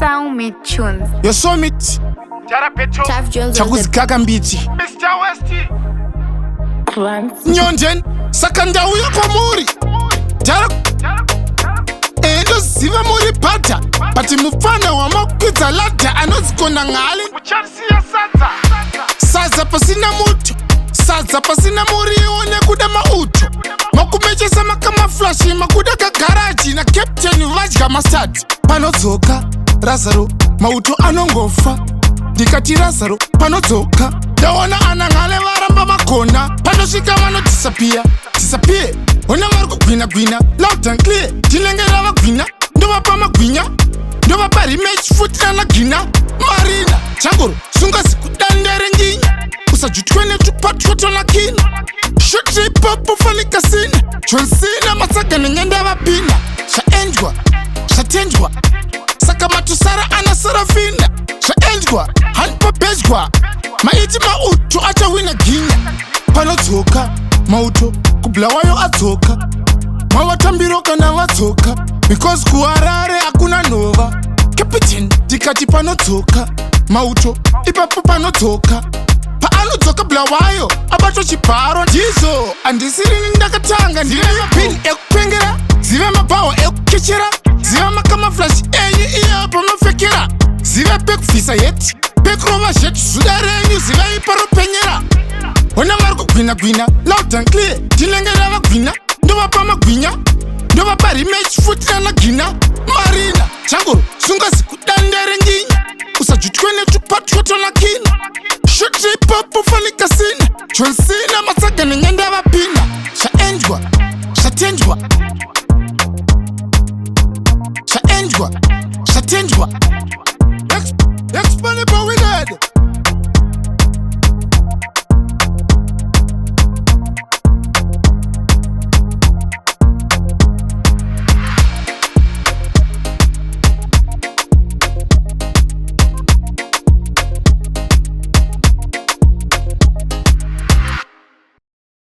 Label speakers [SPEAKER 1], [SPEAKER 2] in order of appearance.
[SPEAKER 1] Sound Tunes.
[SPEAKER 2] Yosomit.
[SPEAKER 3] Tough Jones on the
[SPEAKER 2] Chakuzikaka mbiti. Nyonjen, saka ndauya kwamuri. Tara ndoziva muri bhadha, but mupfana wamakwidza ladha anonzi Kona Ngale. Sadza pasina muto, sadza pasina muriwo nekuda mauto. Makumechesa makamaflashi, makuda kagaraji nacaptain vadya mustard. Panodzoka Razaro, mauto anongofa. Ndikati Razaro panodzoka, ndaona ana Ngale varamba magona. Panosvika vanodisappear, disappear. Ona vari kugwina-gwina, loud and clear. Ndinenge ravagwina, ndovapa magwinya, ndovapa rematch futi nanagina marina changoro. Sungazi kudandere nginya, usajutwe netupatwatonakina shutipopo fanikasina Johnsina matsaga nenge ndavapina. Zvaendwa, zvatendwa, saka matusara ana Sarafina. Zvaendwa, hanipapedya maiti mauto achawina ginya. Panodzoka mauto kuBulawayo adzoka, mavatambiro kana vadzoka, because kuHarare hakuna nhova. Captain, ndikati panodzoka mauto ipapo panodzoka, paanodzoka Bulawayo abatwa chibharo. Ndizvo, handisirini ndakatanga. Ndine mapini ekupengera, zive mabhawa ekukechera, ziva macamouflage enyu iyo pamapfekera, ziva pekubvisa heti, pekurova zhetu zuda renyu, zivai paropenyera. Ona vari kugwina-gwina, loud and clear. Ndinenge ravagwina, ndovapa magwinya, ndovapa rematch futi nanagina marina changoro. Sungazi kudandere nginya, usajutwe netupatwatonakina shutipopo fanikasina Johnsina matsaga nenge ndavapina. Zvaendwa, zvatendwa, zvaendwa, zvatendwa. Exponable.